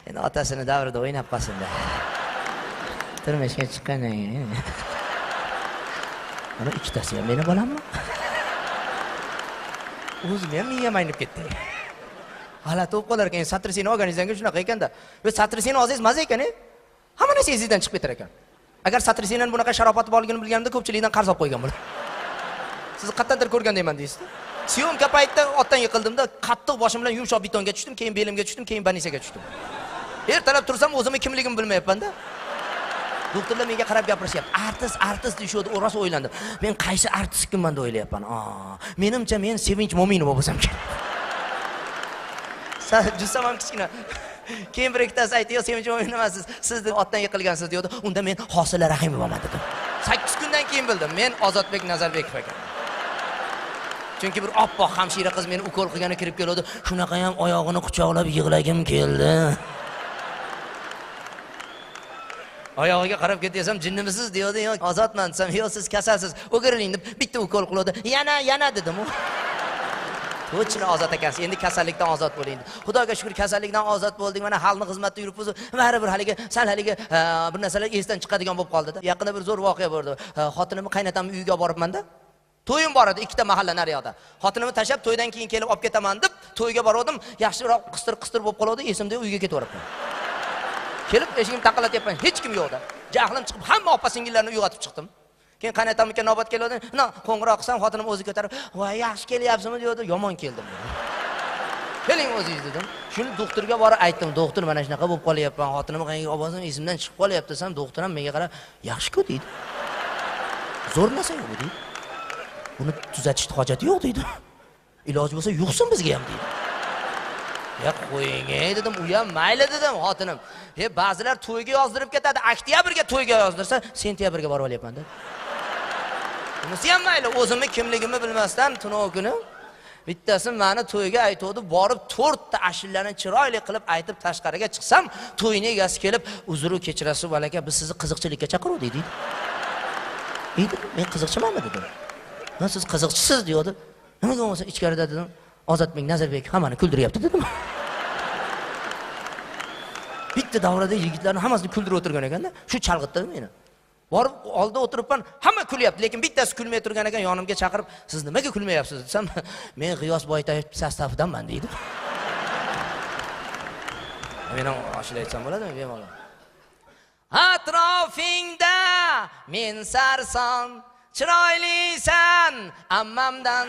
Endi otasini davrida o'ynab qolsin-da. Turmushga chiqqandan keyin. Mana ikkitasi ham meni bolammi? O'zim ham miyam aynib ketdi. G'alati bo'lib qolar ekan, satrisini olganingizdan keyin shunaqa ekanda. Va satrisini olsangiz maza ekan, hamma narsa esingizdan chiqib ketar ekan. Agar satrisinani bunaqa sharofati borligini bilganimda ko'pchilikdan qarz olib qo'ygan bo'lardim. Sizni qayerdandir ko'rgandayman deysiz-da. Syomka paytida otdan yiqildimda, qattiq boshim bilan yumshoq betonga tushdim, keyin belimga tushdim, keyin banisaga tushdim. Ertalab tursam o'zimni kimligimni bilmayapman-da. Doktorlar menga qarab gapirishyapti. Artist, artist deyishdi, rosa o'ylandim. Men qaysi artist kimman deb o'ylayapman. Menimcha men Sevinch Mo'minova bo'lsam kerak. Jussam ham kichkina. Keyin bir ikkitasi aytdi, "Yo'q, Sevinch Mo'minova emassiz, siz deb otdan yiqilgansiz" dedi. Unda men Hosila Rahimovaman dedim. 8 kundan keyin bildim, men Ozodbek Nazarbekov ekan. Chunki bir oppoq hamshira qiz meni ukol qilgani kirib keldi. Shunaqa ham oyog'ini quchoqlab yig'lagim keldi. Oyog'iga qarab ketyapsam, jinnimisiz deydi, yo'q, ozodman desam, yo'q, siz kasalsiz, o'giriling deb bitta ukol qildi. Yana, yana dedim. To'chini ozod ekansiz, endi kasallikdan ozod bo'ling. Xudoga shukr, kasallikdan ozod bo'ldik. Mana xalqning xizmatida yuribmiz. Baribir haligi sal haligi bir narsalar esdan chiqadigan bo'lib qoldi-da. Yaqinda bir zo'r voqea bo'ldi. Xotinimni qaynotamni uyiga boribman-da. To'yim bor edi, ikkita mahalla nariyoqda. Xotinimni tashlab to'ydan keyin kelib olib ketaman deb to'yga bordim. Yaxshiroq qistir-qistir bo'lib qoldi, esimda uyga ketaveribman. Kelib eshigimni taqillatyapman, hech kim yo'qda. Jahlim chiqib hamma opa-singillarni uyg'otib chiqdim. Keyin qaynotamga navbat keldi. Na, qo'ng'iroq qilsam, xotinim o'zi ko'tarib, "Voy, yaxshi kelyapsizmi?" dedi. Yomon keldim dedim. Keling o'zingiz dedim. Shuni doktorga borib aytdim. Doktor, mana shunaqa bo'lib qolyapman, xotinimni qayerga olib borsam esimdan chiqib qolyapti desam, doktor ham menga qarab, "Yaxshi-ku" deydi. Zo'r narsa yo'q deydi. Buni tuzatishning hojati yo'q deydi. Iloji bo'lsa yuqsin bizga ham deydi. Ya qo'ying ey dedim, u ham mayli dedim xotinim. E ba'zilar to'yga yozdirib ketadi, oktyabrga to'yga yozdirsa, sentyabrga borib olyapman dedi. Bunisi ham mayli, o'zimni kimligimni bilmasdan tunov kuni bittasi meni to'yga aytuvdi, borib 4 ta ashulani chiroyli qilib aytib tashqariga chiqsam, to'yning egasi kelib, "Uzr kechirasiz aka, biz sizni qiziqchilikka chaqiruvdik" deydi. Ey dedim, men qiziqchimanmi dedim. "Ha, siz qiziqchisiz" deydi. Nimaga bo'lmasa ichkarida dedim, Ozodbek Nazarbekov hammani kuldiryapti dedim. Bitta davrada yigitlarni hammasini kuldirib o'tirgan ekanda, shu chalg'itdi meni. Borib oldida o'tiribman, hamma kulyapti, lekin bittasi kulmay turgan ekan, yonimga chaqirib, "Siz nimaga kulmayapsiz?" desam, "Men G'iyos Boytayev sostavidanman" deydi. Men ham ashula aytsam bo'ladimi bemalol? Atrofingda men sarson, chiroylisan ammamdan.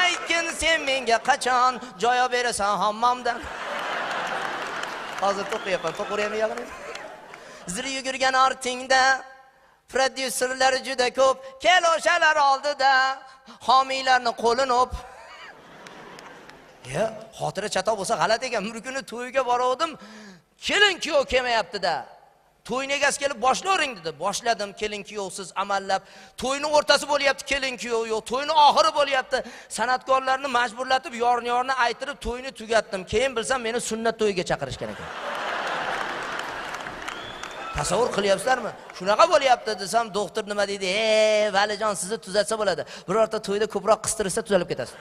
Aytgin sen menga qachon joy berasan hammomdan. Hozir to'qiyapman, to'qiraymi yig'ini? Zir yugurgan ortingda prodyuserlar juda ko'p, kel o'shalar oldida homiylarni qo'lini o'p. Ya, xotira chatoq bo'lsa g'alati ekan. Bir kuni to'yga borgandim, kelin kuyov kelmayapti-da. To'yni egasi kelib boshlavering dedi. Boshladim, kelin kuyovsiz amallab. To'yning o'rtasi bo'lyapti, kelin kuyov yo'q. To'yning oxiri bo'lyapti. San'atkorlarni majburlatib, yorni-yorni aytirib to'yni tugatdim. Keyin bilsam meni sunnat to'yiga chaqirishgan ekan. Tasavvur qilyapsizlarmi? Shunaqa bo'lyapti desam, doktor nima deydi? "Ey, Valijon, sizni tuzatsa bo'ladi. Birorta to'yda ko'proq qistirsa tuzalib ketasiz."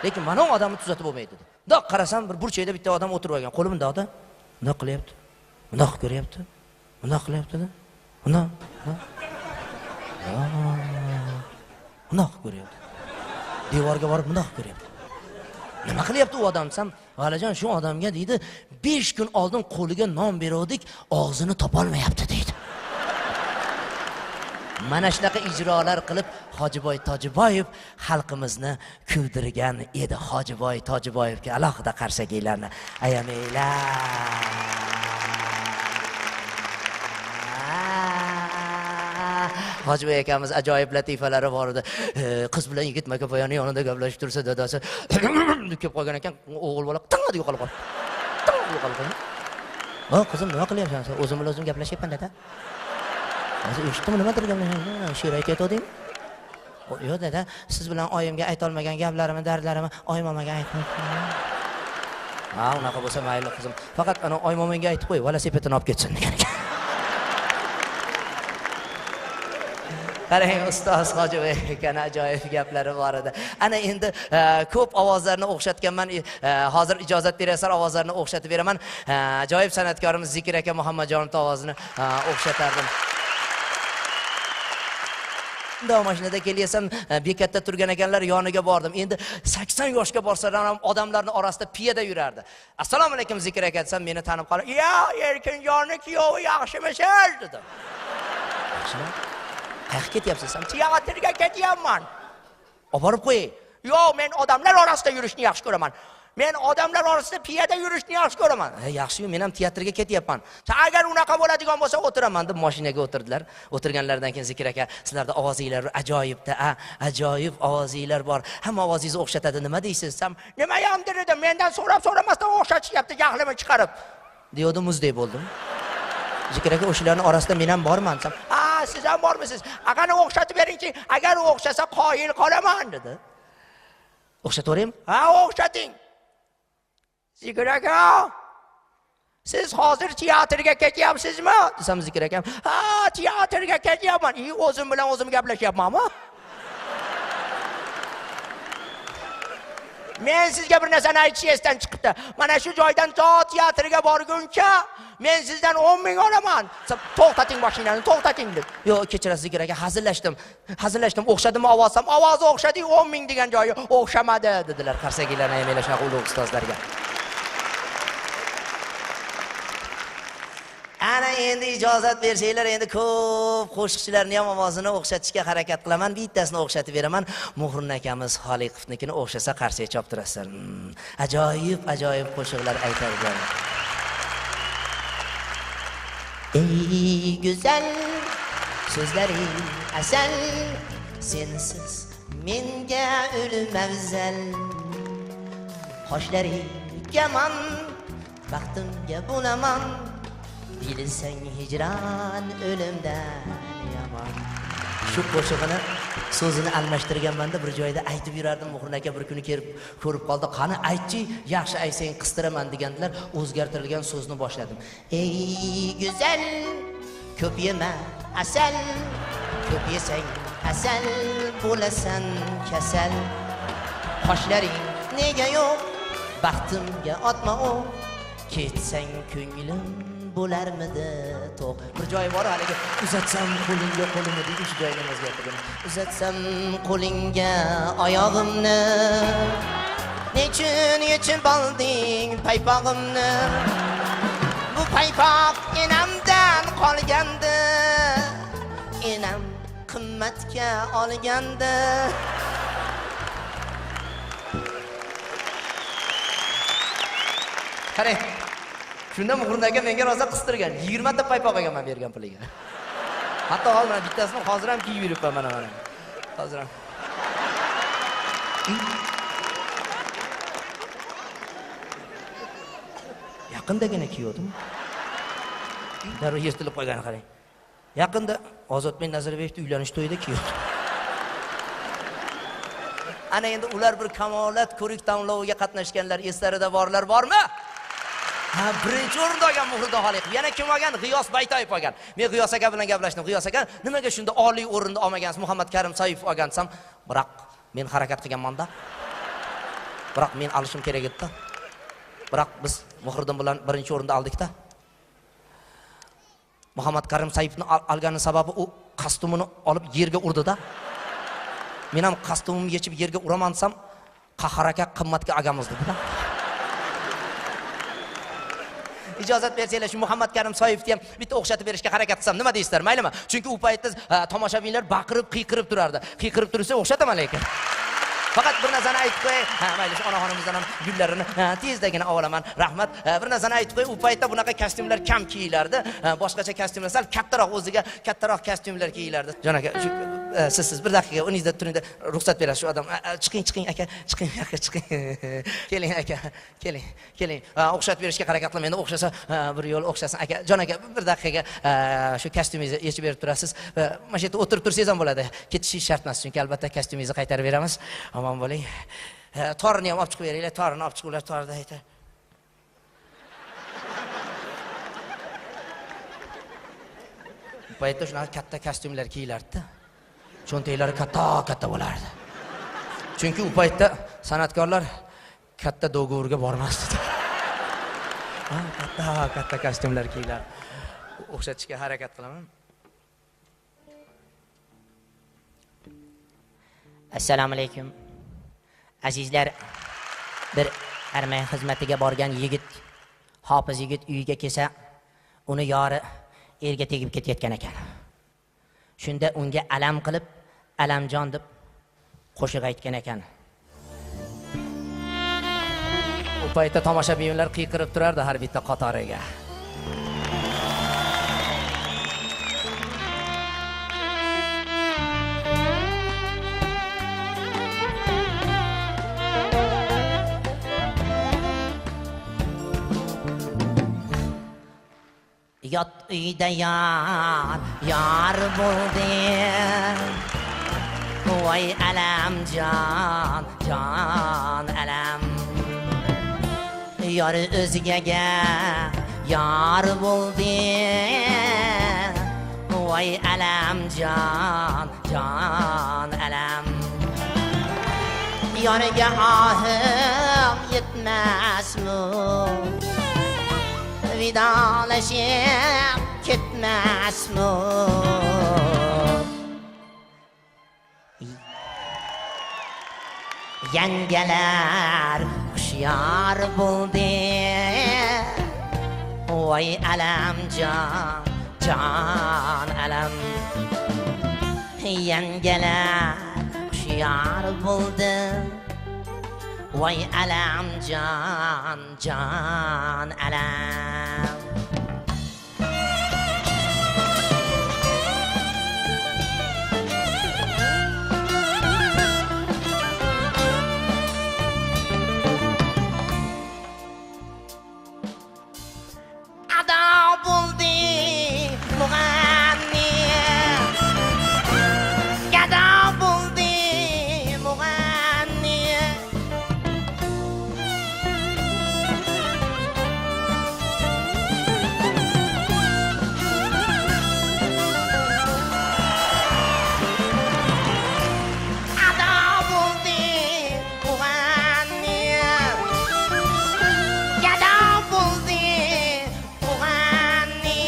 Lekin mana u odamni tuzatib bo'lmaydi dedi. Bundoq qarasam, bir burchakda bitta odam o'tirib olgan. Qo'li bundoqda. Bundoq qilyapti. Bundoq ko'ryapti. Bundoq qilyapti-da. Bundoq. Bundoq ko'ryapti. Devorga borib bundoq ko'ryapti. Nima qilyapti u odam desam, "Valijon, shu odamga deydi, 5 kun oldin qo'liga non beruvdik, og'zini topolmayapti" deydi. Mana shunaqa ijrolar qilib Hojiboy Tojiboyev xalqimizni kuldirgan edi. Hojiboy Tojiboyevga alohida qarsakiylarni ayamanglar. Hojiboy akamiz ajoyib latifalari bor edi. Qiz bilan yigit makapoyani yonida gaplashib tursa, dadasi deb kelib qolgan ekan, o'g'il bola ting deb yo'qolib qoldi. Ting yo'qolib qoldi. "O, qizim, nima qilyapsan? O'zim bilan o'zim gaplashyapman, dada." Hozir eshitdimmi, nimadir gaplashyapsan? She'r aytayotgandingmi? "Yo'q, dada, siz bilan oyimga aytolmagan gaplarimni, dardlarimni oymomaga aytdim." "Ha, unaqa bo'lsa mayli, qizim. Faqat ana oymomangga aytib qo'y, velosipedini olib ketsin" degan ekan. Qarang, ustoz Hojibek akani ajoyib gaplari bor edi. Ana endi ko'p ovozlarni o'xshatganman. Hozir ijozat berasizlar, ovozlarni o'xshatib beraman. Ajoyib san'atkorimiz Zikir aka Muhammadjonovning ovozini o'xshatardim. Bundoq mashinada kelyapsam, bekatda turgan ekanlar, yoniga bordim. Endi 80 yoshga borsalar ham odamlarning orasida piyoda yurardi. Assalomu alaykum Zikir aka desam, meni tanib qolib, "Ya, Erkinjonni kuyovi yaxshimisiz?" dedim. Yaxshimi? Qayerga ketyapsiz desam, teatrga ketyapman. Olib borib qo'ying. Yo'q, men odamlar orasida yurishni yaxshi ko'raman. Men odamlar orasida piyoda yurishni yaxshi ko'raman. Yaxshi-yu, men ham teatrga ketyapman. Agar unaqa bo'ladigan bo'lsa, o'tiraman deb mashinaga o'tirdilar. O'tirganlaridan keyin Zikir aka, sizlarda ovozinglar ajoyibda, ajoyib ovozinglar bor. Hamma ovozingizni o'xshatadi. Nima deysiz? Desam, nima yamdir dedim. Mendan so'rab so'ramasdan o'xshatishyapti, jahlimni chiqarib. Deyodim, muzdek bo'ldim. Zikir aka, o'shalarning orasida men ham borman desam, "Ha, siz ham bormisiz? Aqani o'xshatib beringchi, agar o'xshasa qoyil qolaman" dedi. O'xshataveraymi? Ha, o'xshating. Zikir aka, siz hozir teatrga ketyapsizmi? Desam Zikir akam, ha, teatrga ketyapman. O'zim bilan o'zim gaplashyapmanmi? Men sizga bir narsani aytish esdan chiqibdi. Mana shu joydan to teatrga borguncha men sizdan 10 ming olaman. To'xtating mashinani, to'xtating deb. Yo'q, kechirasiz Zikir aka, hazillashdim. Hazillashdim, o'xshadimi ovozim? Ovozi o'xshadi, 10 ming degan joyi o'xshamadi dedilar. Qarsakiylarni ayamanglar shunaqa ulug' ustozlarga. Ana endi ijozat bersanglar, endi ko'p qo'shiqchilarni ham ovozini o'xshatishga harakat qilaman. Bittasini o'xshatib beraman. Muhriddin akamiz Xoliqovnikini o'xshasa qarsak choptirasizlar. Ajoyib, ajoyib qo'shiqlar aytadilar. Ey go'zal, so'zlaring asal, sensiz menga o'lim afzal. Qoshlaring kamon, baxtimga bo'laman. Bilsang hijron o'limdan yomon. Shu qo'shig'ini so'zini almashtirganmanda bir joyda aytib yurardim. Muhriddin aka bir kuni kelib ko'rib qoldi. Qani aytchi, yaxshi aytsang qistiraman degandilar. O'zgartirilgan so'zni boshladim. Ey go'zal, ko'p yema asal, ko'p yesang asal bo'lasan kasal. Qoshlaring nega yo'q, baxtimga otma o'q, ketsang ko'nglim bo'larmidi to'q. Bir joyi bor haligi, uzatsam qo'lingga qo'limni deydi, shu joyini o'zgartirdim. Uzatsam qo'lingga oyog'imni, nechun yechib olding paypog'imni? Bu paypoq enamdan qolgandi, enam qimmatga olgandi. Qarang, shunda Muhriddin aka menga rosa qistirgan. 20 ta paypoq olganman bergan puliga. Hatto hozir mana bittasini hozir ham kiyib yuribman mana mana. Hozir ham. Yaqindagina kiydim. Darrov yirtilib qo'ygani qarang. Yaqinda Ozodbek Nazarbekning uylanish to'yida kiydim. Ana endi ular bir kamolat ko'rik tanloviga qatnashganlar, eslarida borlar bormi? Ha, birinchi o'rinda olgan Muhriddin Xoliqov. Yana kim olgan? G'iyos Baytoyev olgan. Men G'iyos aka bilan gaplashdim. G'iyos aka, nimaga shunda oliy o'rinda olmagansiz? Muhammad Karim Soyev olgan desam, biroq men harakat qilganman-da. Biroq men olishim kerak edi-da. Biroq biz Muhriddin bilan birinchi o'rinda oldik-da. Muhammad Karim Soyevni olgani sababi u kostyumini olib yerga urdi-da. Men ham kostyumimni yechib yerga uraman desam, Qahhar aka qimmatga olganmiz dedi-da. Ijozat bersanglar shu Muhammad Karim Soyevni ham bitta o'xshatib berishga harakat qilsam nima deysizlar, maylimi? Chunki u paytda tomoshabinlar baqirib, qiyqirib turardi. Qiyqirib tursa o'xshataman lekin. Faqat bir narsani aytib qo'yay. Ha, mayli, shu onaxonimizdan ham gullarini tezdagina olaman. Rahmat. Bir narsani aytib qo'yay, u paytda bunaqa kostyumlar kam kiyilardi. Boshqacha kostyumlar, sal kattaroq, o'ziga kattaroq kostyumlar kiyilardi. Jon aka, shu siz bir daqiqa o'rningizda turingda, ruxsat berasiz shu odam. Chiqing, chiqing aka, chiqing aka, chiqing. Keling aka, keling, keling. O'xshatib berishga harakat qilaman. Endi o'xshasa bir yo'l o'xshasin aka. Jon aka, bir daqiqaga shu kostyumingizni yechib berib turasiz. Mana shu yerda o'tirib tursangiz ham bo'ladi. Ketishingiz shart emas, chunki albatta kostyumingizni qaytarib beramiz. Omon bo'ling. Torini ham olib chiqib beringlar, torini olib chiqinglar, torida aytar. Bu paytda shunaqa katta kostyumlar kiyilardi-da. Cho'ntaklari katta-katta bo'lardi. Chunki u paytda san'atkorlar katta dogovorga bormasdi. Katta-katta kostyumlar kiyiladi. O'xshatishga harakat qilaman. Assalomu alaykum. Azizlar, bir armiya xizmatiga borgan yigit, hofiz yigit uyiga kelsa, uni yori erga tegib ketayotgan ekan. Shunda unga alam qilib, alamjon deb qo'shiq aytgan ekan. U paytda tomoshabinlar qiyqirib turardi har bitta qatoriga. Yot uyda yar, yar bo'ldi. Voy alamjon, jon alam. Yor o'zgaga yor bo'ldi. Voy alamjon, jon alam. Yorga ohim yetmasmi? Vidolashib ketmasmi? Yangalar hushyor bo'ldi. Voy alamjon, jon alam. Yangalar hushyor bo'ldi. Voy alamjon, jon alam. Ado bo'ldi mug'anni, gado bo'ldi mug'anni. Ado bo'ldi mug'anni, gado bo'ldi mug'anni.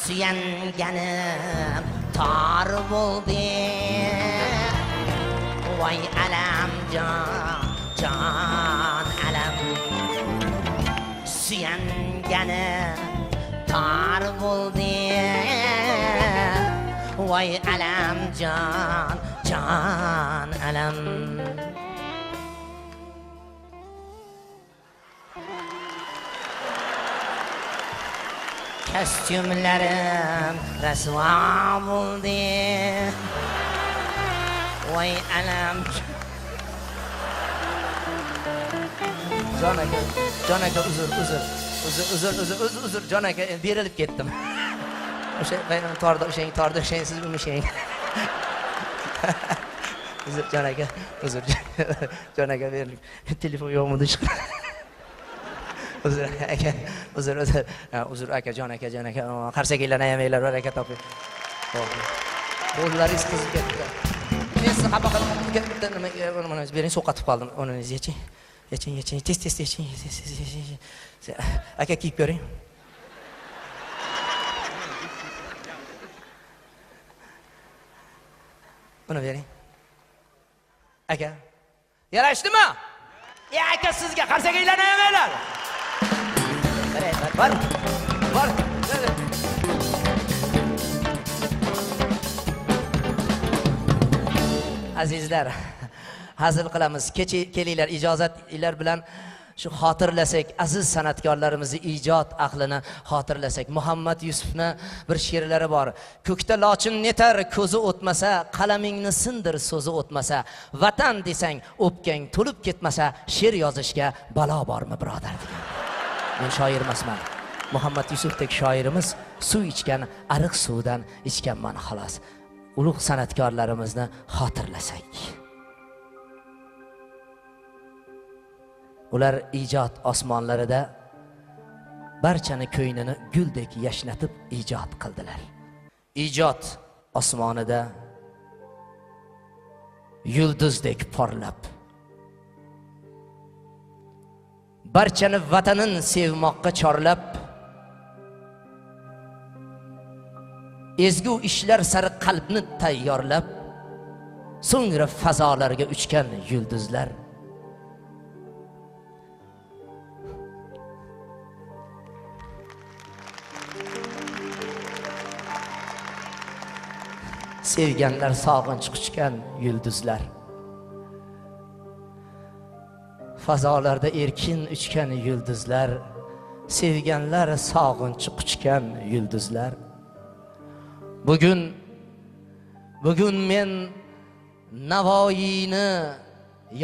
Suyanganim tor bo'ldi. Voy alamjon, jon alam. Suyanganim tor bo'ldi. Voy alamjon, jon alam. Kostyumlarim rasvo bo'ldi. Voy alam. Jon aka, jon aka, uzr, uzr. Uzr, uzr, uzr, uzr, jon aka, berilib ketdim. O'sha torda o'shang, torda o'shang, siz uni o'shang. Uzr, jon aka, uzr. Jon aka berilib. Telefon yo'qmidi chiqdi. Uzr aka, uzr, uzr. Uzr aka, jon aka, jon aka. Qarsakiylarni ayamanglar, baraka toping. Qo'llaringiz qizib ketdi. Men sizni xafa qilib ketdi. Nimaga mana bering, sovqatib qoldim. O'ningizni yeching. Yeching, yeching, tez tez yeching, tez tez yeching. Aka kiyib ko'ring. Buni bering. Aka. Yarashdimi? Ya aka sizga qarsakiylarni ayamanglar. Bor. Bor. Azizlar, hazil qilamiz. Kecha kelinglar, ijozatinglar bilan shu xotirlasak, aziz san'atkorlarimizni ijod ahlini xotirlasak. Muhammad Yusufni bir she'rlari bor. Ko'kda lochin netar ko'zi o'tmasa, qalamingni sindir so'zi o'tmasa, vatan desang o'pkang to'lib ketmasa, she'r yozishga balo bormi birodar degan. Men shoir emasman. Muhammad Yusufdek shoirimiz suv ichgan ariq suvdan ichganman xolos. Ulug' san'atkorlarimizni xotirlasak. Ular ijod osmonlarida Barchani ko'nglini guldek yashnatib ijod qildilar. Ijod osmonida yulduzdek porlab, barchani vatanin sevmoqqa chorlab, ezgu ishlar sari qalbni tayyorlab, so'ngra fazolarga uchgan yulduzlar. Sevganlar sog'inch quchgan yulduzlar. Fazolarda erkin uchgan yulduzlar, sevganlar sog'inch quchgan yulduzlar. Bugun men Navoiyni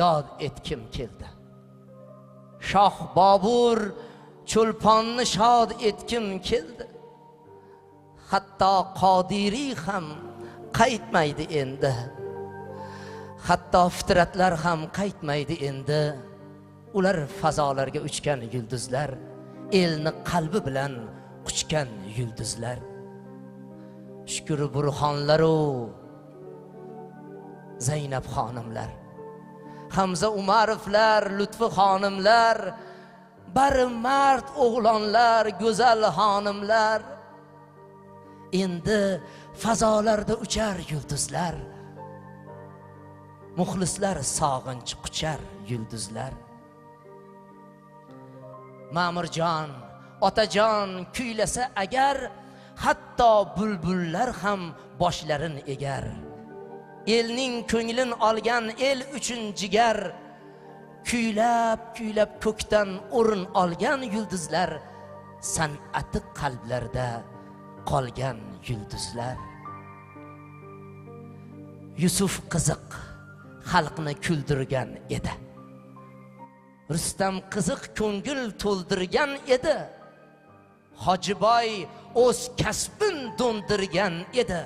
yod etkim keldi. Shoh Bobur Cho'lponni shod etkim keldi. Hatto Qodiriy ham qaytmaydi endi. Hatto fitratlar ham qaytmaydi endi. Ular fazolarga uchgan yulduzlar, elni qalbi bilan quchgan yulduzlar. Shukr burxonlar-u Zaynab xonimlar, Hamza Umarovlar, Lutfi xonimlar, bari mard o'g'lonlar, go'zal xonimlar. Endi fazolarda uchar yulduzlar, muxlislar sog'inch quchar yulduzlar. Ma'murjon, otajon kuylasa agar, hatto bulbullar ham boshlarin egar. Elning ko'nglin olgan el uchun jigar, kuylab kuylab ko'kdan o'rin olgan yulduzlar, san'ati qalblarda qolgan yulduzlar. Yusuf qiziq xalqni kuldirgan edi. Rustam qiziq ko'ngil to'ldirgan edi. Hojiboy o'z kasbin do'ndirgan edi.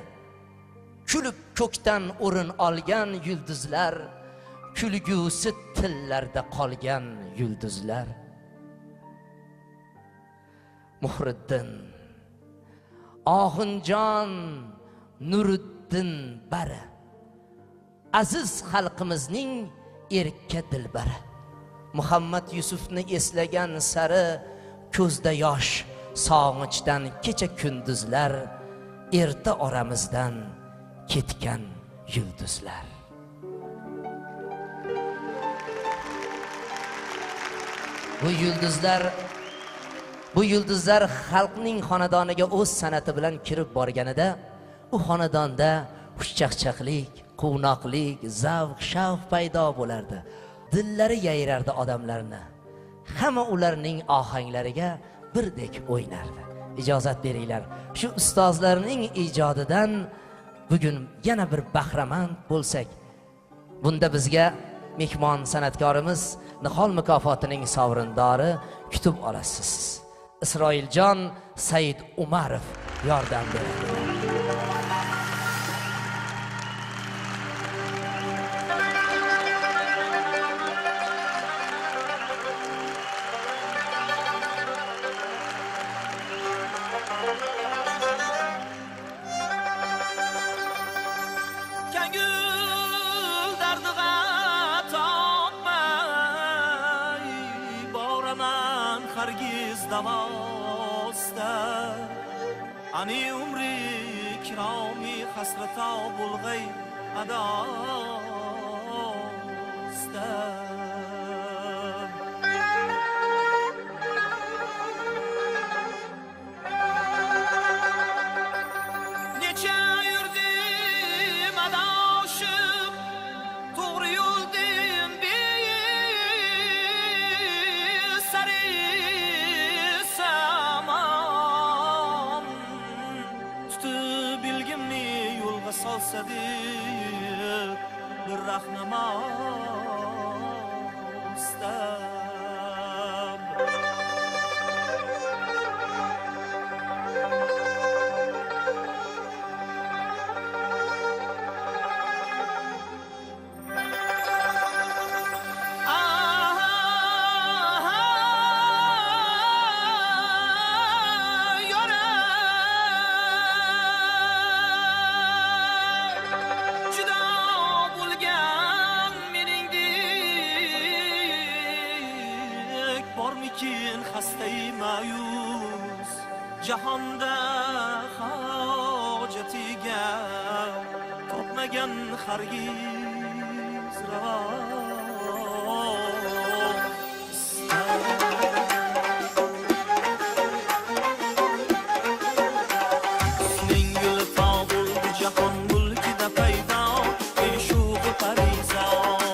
Kulib ko'kdan o'rin olgan yulduzlar, kulgusi tillarda qolgan yulduzlar. Muhriddin, Oxunjon, Nuriddin bari aziz xalqimizning erka dilbari. Muhammad Yusufni eslagan sari ko'zda yosh, sog'inchdan kecha kunduzlar, erta oramizdan ketgan yulduzlar. Bu yulduzlar xalqning xonadoniga o'z san'ati bilan kirib borganida, u xonadonda xushchaqchaqlik, quvnoqlik, zavq, shavq paydo bo'lardi. Dillari yayrardi odamlarni. Hamma ularning ohanglariga birdek o'ynardi. Ijozat beringlar. Shu ustozlarning ijodidan bugun yana bir bahramand bo'lsak, bunda bizga mehmon san'atkorimiz Nihol mukofotining sovrindori kutib olasiz. Isroiljon Said Umarov yordam beradi. Ani umri kiromi hasrata bulg'ay adosda. Necha yurdim adashib, to'g'ri yo'ldim sari samon. Tutib bilgimni yo'lga solsa deb bir rahnamo istab. Xastai ma'yus jahonda hojatiga topmagan hargiz ravo. Husning guli to bo'ldi jahon mulkida paydo, ey shu'g'i parizod.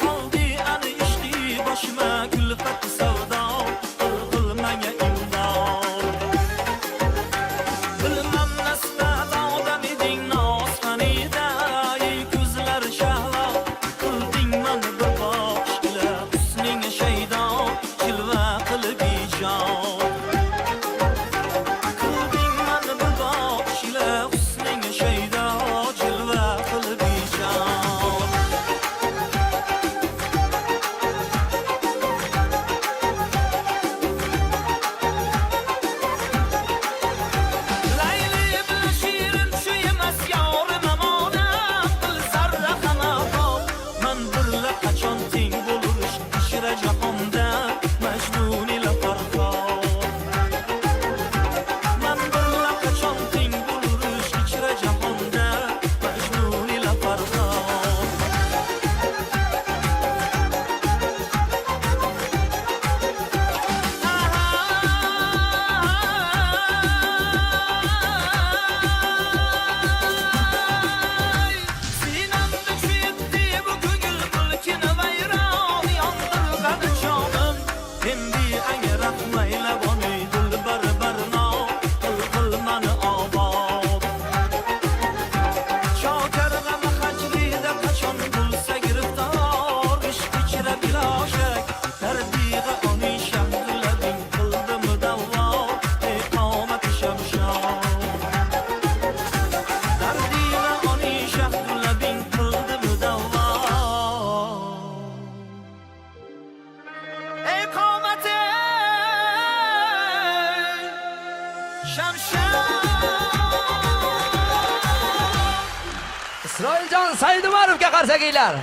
Soldi ani ishqi boshima kulfat savdo, qil menga imdod. Bilmam nasbat odam eding noz qanida, ey ko'zlar shahlo qilding mani bir bosh ila. Husning shaydo jilva qilib ijod. Qilding mani bir bosh ila, husning shaydo jilva qilib ijod. Layli bilan Shirin shu emas yorim omonat, dil zarra ham azob. Man birla qachon teng bo'lur ishq ichra jahonda Majnun ila Farhod. Man birla qachon teng bo'lur ishq ichra jahonda Majnun ila Farhod. Sinamda kuyibdi bu ko'ngil mulkini vayron, yondirg'adi jonim. Endi anga rahm aylab oni dilbar barno, qil qil mani obod. Chokar g'ami hajrida qachon bo'lsa giriftor, ishq ichra biloshak dardig'a oni shahlading qildi mudavvo, ey qomati shamshod. Dardig'a oni shahlading qildi mudavvo, ey qomati shamshod. Isroiljon Saidumarovga qarsakiylar.